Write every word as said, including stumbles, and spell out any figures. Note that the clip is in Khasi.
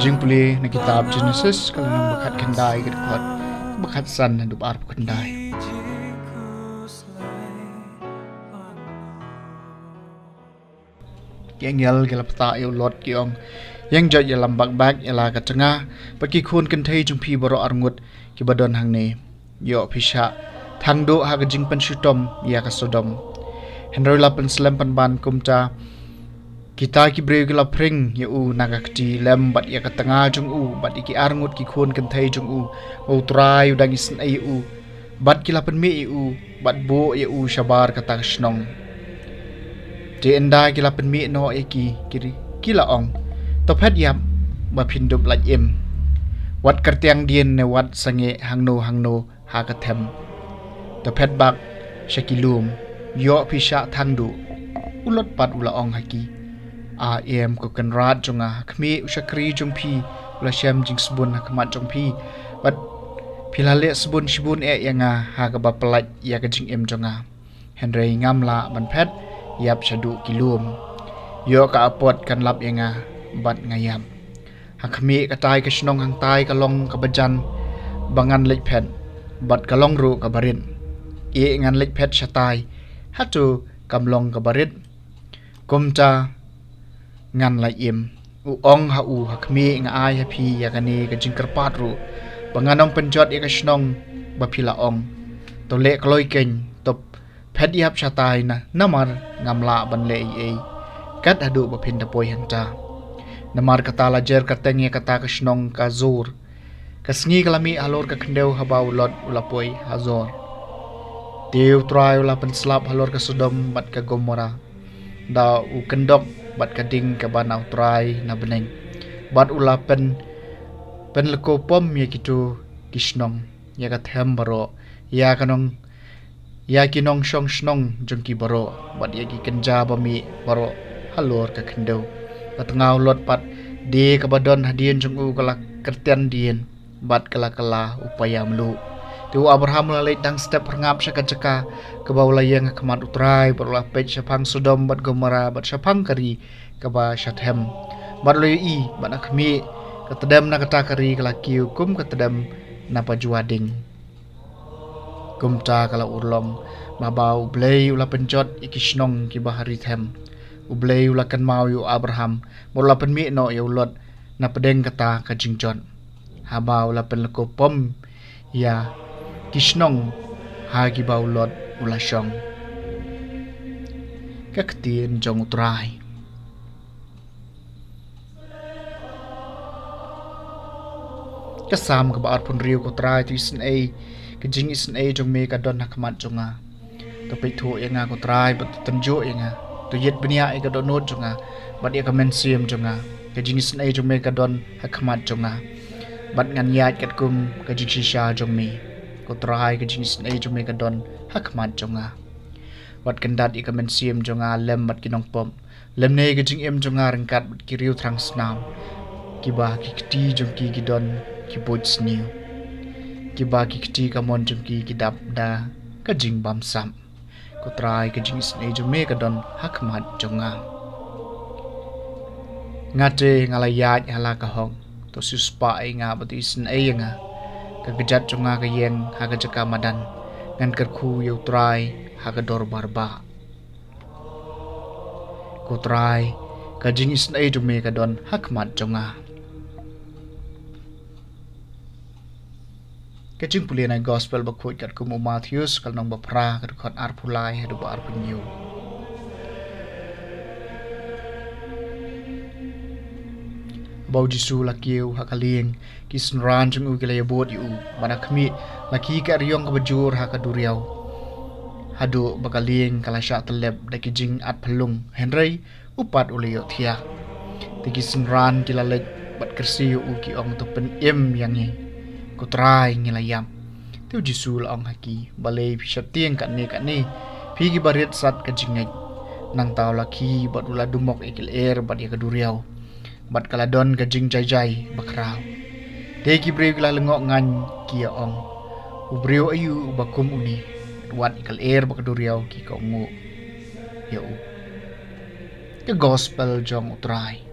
Jingpule na kitab Genesis, ka lynnong ba khatkhyndai, ka dkhot ba khatsan haduh ba arphew khyndai. Ki angel ki la pyrta ïa u Lot ki ong, ïeng jot ïalam bakbak ïa la ka tnga bad ki khun kynthei jong phi baroh arngut kiba don hangne. Ïoh phi shah thang duh ha ka jingpynshitom ïa ka Sodom. Hynrei u la pynslem pynban, kumta kita ki briew ki la phring ïa u na ka kti lem bad ïa ka tnga jong u bad ïa ki arngut ki khun kynthei jong u, ba U Trai u dang isynei ïa u. Bad ki la pynmih ïa u bad buh ïa u shabar kata ka shnong. Te ynda ki la pynmih noh ïa ki, ki, ki la ong, to phet ïap ba phin dup lait im. Wat kyrtiang dien ne wat sangeh hangno hangno ha ka them. To phet bak sha ki lum, ïoh phi shah thang duh. U Lot pat u la ong ha ki, a em ko kynrad jong nga, ha khmih u shakri jong phi u la shem jingsbun ha khmat jong phi, bad phi la leh sbun shibun eh ïa nga ha kaba pyllait ïa ka jingim jong nga. Hynrei ngam lah ban phet ïap shaduh ki lum. Ïoh ka apot kan lap ïa nga bad nga ïap. Ha khmih katai ka shnong hangtai ka long kaba jan ba ngan leit phet, bad ka long ruh kaba rit. Ïeh ngan leit phet shatai, hato kam long kaba rit? Kumta ngan lait im. U ong ha u, ha khmih nga ai ha phi ïa kane ka jingkyrpad ruh, ba ngan ym pynjot ïa ka shnong ba phi la ong, to leh kloi keiñ, to phet ïap shatai na, namar ngam lah ban leh ei ei kat haduh ba phin da poi hangta. Namar kata la jer kyrteng ïa kata ka shnong ka Zoar. Ka sngi ka la mih halor ka khyndew haba u Lot u la poi ha Zoar. Te U Trai u la pynslap halor ka Sodom bad ka Gomora da u kyndok bad ka ding kaba na U Trai na bneng, bad u la pyn, pynlko pom ïa kito ki shnong, ïa ka them baroh, ïa ka nong, ïa ki nongshong shnong jong ki baroh, bad ïa ki kynja ba mih baroh halor ka khyndew. Ka tnga u Lot pat, de kaba don hadien jong u, ka la kyrtian dien bad ka la kylla u païa mluh. Te u Abraham u la leit dang step pyrngap sha ka jaka kaba u la ïeng ha khmat U Trai, bad u la peit shaphang Sodom bad Gomora bad shaphang ka ri kaba sha them, bad u la ïohi, bad ha khmih ka tdem na kata ka ri ka la kiew kum ka tdem na pajua ding. Kumta ka la urlong, ba haba U Blei u la pynjot ïa ki shnong kiba ha ri them, U Blei u la kynmaw ïa u Abraham, bad u la pynmih noh ïa u Lot na pdeng kata ka jingjot, haba u la pynlko pom ïa ki shnong ha kiba u Lot u la shong. Ka ktien jong U Trai. Ka Salm kaba arphew hynriew. Ko Trai, to isynei, ka jingisynei jong me ka don ha khmat jong nga. To peit thuh ïa nga, ko Trai, bad to tynjuh ïa nga. To ïit bniah ïa ka dohnud jong nga bad ïa ka mynsiem jong nga. Ka jingisynei jong me ka don ha khmat jong nga, bad ngan ïaid katkum ka jingshisha jong me. Ko Trai, ka jingisynei jong me ka don ha khmat jong nga. Wat kyndat ïa ka mynsiem jong nga lem bad ki nongpop, lymne ka jingim jong nga ryngkat bad ki riew thrang snam, kiba ki kti jong ki ki don ki buit sniew, kiba ki kti kamon jong ki ki dap da ka jingbamsap. Ko Trai, ka jingisynei jong me ka don ha khmat jong nga. Nga te nga la ïaid ha la ka hok, to siewspah ïa nga bad to isynei ïa nga. Ka kjat jong nga ka ïeng ha ka jaka madan, ngan kyrkhu ïa U Trai ha ka dorbar bah. Ko Trai, ka jingisynei jong me ka don ha khmat jong nga. Ka jingpule na Gospel bakhuid katkum u Mathaios, ka lynnong ba phra, ka dkhot arphew lai haduh ba arphew hynñiew. Haba u Jisu u la kiew ha ka lieng, ki synran jong u ki la ïabud ïa u. Bad ha khmih, la khie ka eriong kaba jur ha ka duriaw, haduh ba ka lieng ka la shah tyllep da ki jingat phyllung. Hynrei u pat u la ïohthiah. Te ki synran ki la leit bad kyrsiew ïa u, ki ong, to pynim ïa ngi, ko Trai, ngi la ïap. Te u Jisu u la ong ha ki, balei phi sheptieng katne katne, phi kiba riat sat ka jingngeit? Nangta u la khie bad u la dumok ïa ki lyer bad ïa ka duriaw, bad ka la don ka jingjai jai bakhraw. Te ki briew ki la lyngngoh ngaiñ, ki ïa ong, u briew aïu uba kum une, wat ïa ka lyer bad ka duriaw ki kohnguh ïa u. Ka Gospel jong U Trai.